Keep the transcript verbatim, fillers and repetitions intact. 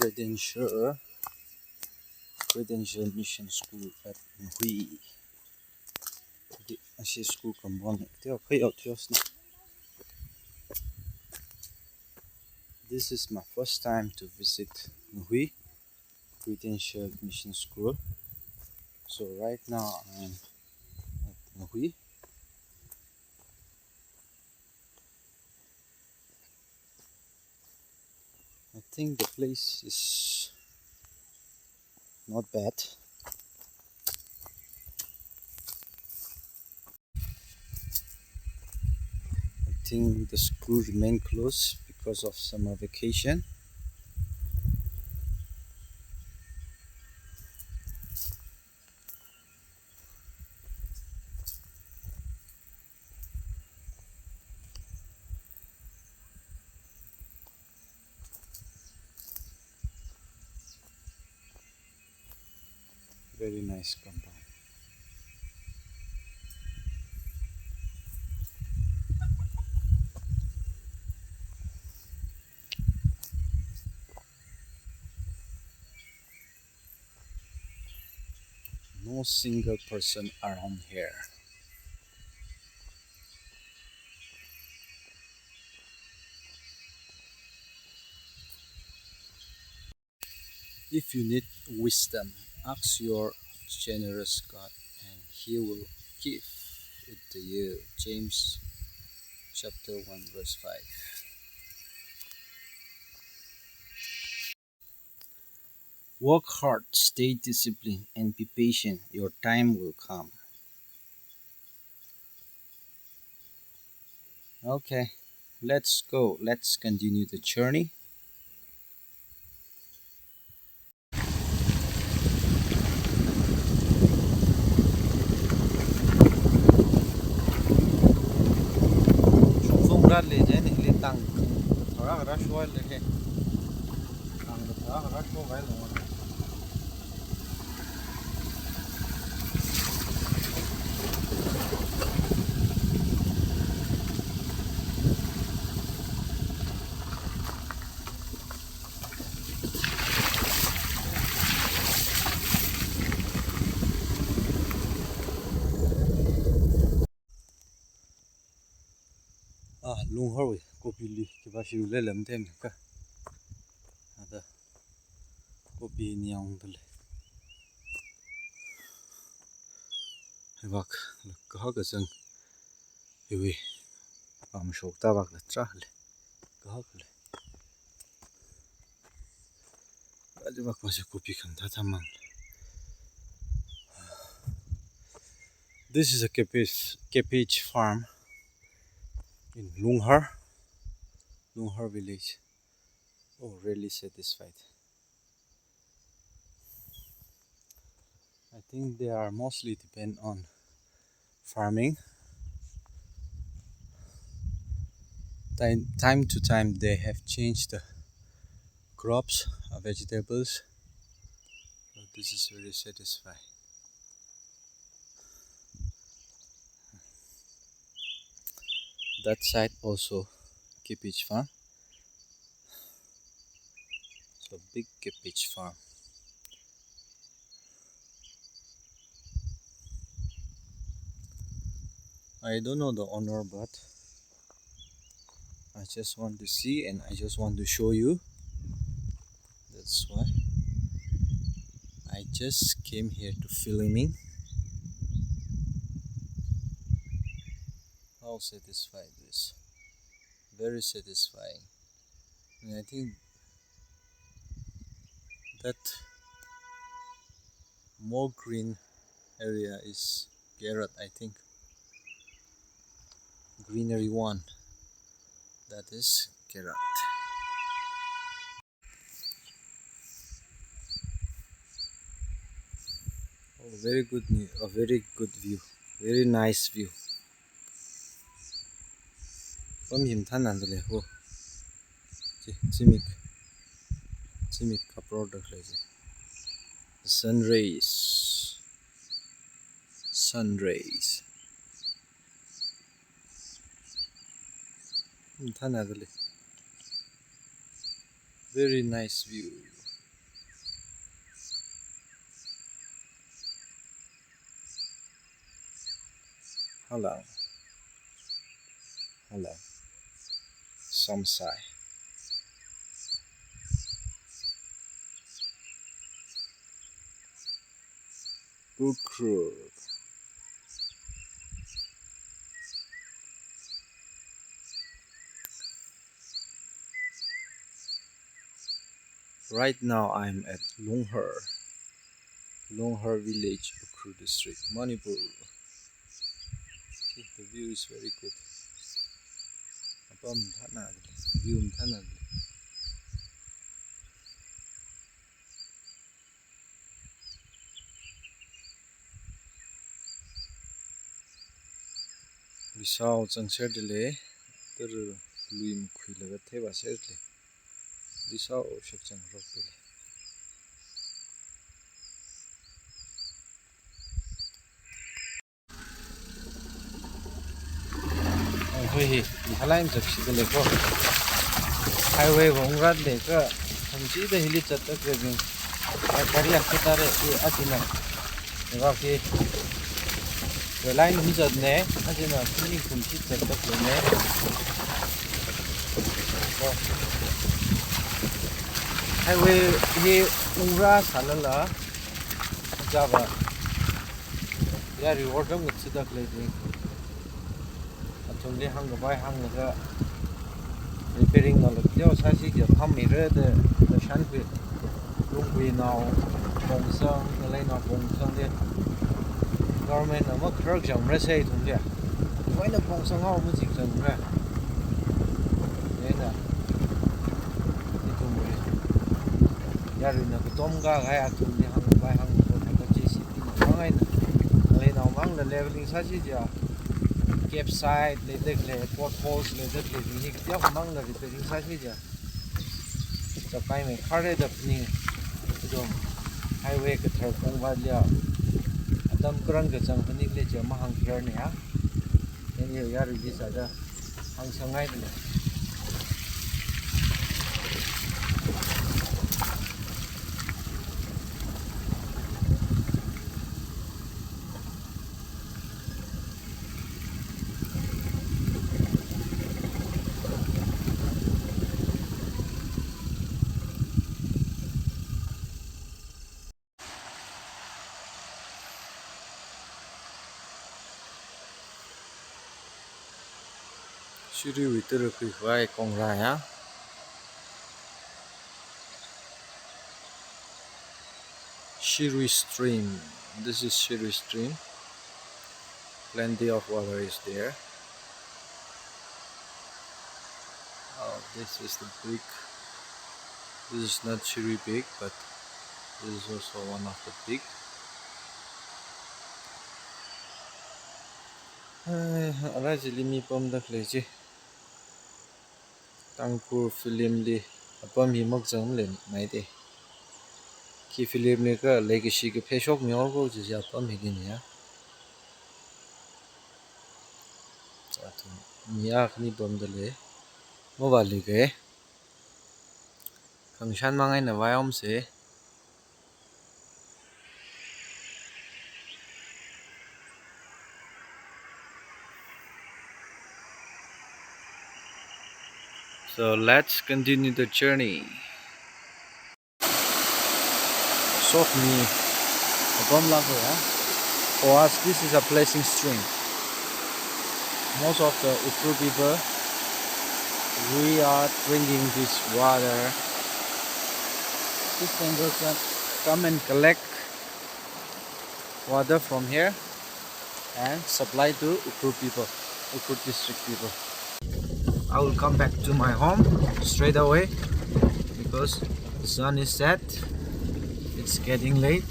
Credential, Credential Mission School at Ngahui. Ashi school compound. Teo, kayao teo sna. This is my first time to visit Ngahui Credential Mission School. So right now I'm at Ngahui. I think the place is not bad. I think the school remain closed because of summer vacation. Very nice compound. No single person around here. If you need wisdom, ask your generous God, and He will give it to you. James chapter one, verse five. Work hard, stay disciplined, and be patient. Your time will come. Okay, let's go. Let's continue the journey. Shungzung rat le jai ni le tang. Thara kara shuwa le he. Tang thara kara shuwa le. Ah, Lungharwui kopili khipāshi le lam them ka. Ada kopi niang tale. Hivak kahak kazang. Hiwui pamshok tāvak la tra le. Kahak le. Kajivak masi kopi kham thāthā mang. This is a cabbage, cabbage farm in Lunghar, Lunghar village. Oh, really satisfied. I think they are mostly depend on farming. Time, time to time, they have changed the crops, uh, vegetables. So this is very satisfying. That side also cabbage farm. So big cabbage farm. I don't know the owner, but I just want to see and I just want to show you. That's why I just came here to filming. How satisfied this. Very satisfying. And I think that more green area is carrot, I think. Greenery one. That is carrot. Oh, very good, a very good view. Very nice view. Pam him than nan le ho. Chi, chimik. Chimik kapror da le chi. Sun rays. Sun rays. Hmm, thana kali. Very nice view. Alang. Alang. Samsai. Ukhrul. Right now I'm at Lunghar, Lunghar village, Ukhrul district, Manipur. See, the view is very good. Apam thana, view thana. Risao chang ser dele, ter lui mkhui laga theba ser dele. Risao shak chang rok dele. Ang hui hi, ihalai mzak si dele ko. Highway wong rat le ka, ang si da hili chat tak le bing. Ai, kari ang kata re, i atina. Nga ki, line hum chat ne, atina, kuni kum si chat tak le ne. So, highway hi ungra salala, java. Ya reward dam ngat sidak le ding. Athumli hāngkhavai hānglaga repairing nala teo sāsi ja pham mira da, da shan khui. Lungkhui nao phongsang, ngalei nao phongsang de. Government na makharak jam ra sai thum de. Wai na phongsang hao mazik jam ra. Yena. Ithum ri. Yaruina katom kahai athumli hāngkhavai hānglaga, hāngkha J C B na mangaina. Ngalei nao mangla leveling sāsi ja. Capside leidalei, potholes leidalei, ni hi kateokha mangla repairing sāsi ja. Chapai me khare da phaning. Ithum highway kathar kong va lia. Atam karan kachang phaning le ja mahāng kharar ne ya. Yeni yarui di sāda. Hāngsangngai dele. Shirui wui tara khuikhavai kongra ya. Shirui stream. This is Shirui stream. Plenty of water is there. Oh, this is the big, this is not Shirui Peak, but this is also one of the peak. Eh, ara chili mi pamda khalei chi. Tangkhul film li apam hi makchang le mai de. Khi film li ka leikashi kaphā shokmi or ko chi apam hi din ya. Athum mi akhani pamda le. Mobile li ke. Khangshan mangaina vai om se. So let's continue the journey. Sok mi apam lako ya. For us, this is a blessing stream. Most of the Ukhrul people, we are drinking this water. This tanker can come and collect water from here and supply to Ukhrul people, Ukhrul district people. I will come back to my home straight away because the sun is set. It's getting late.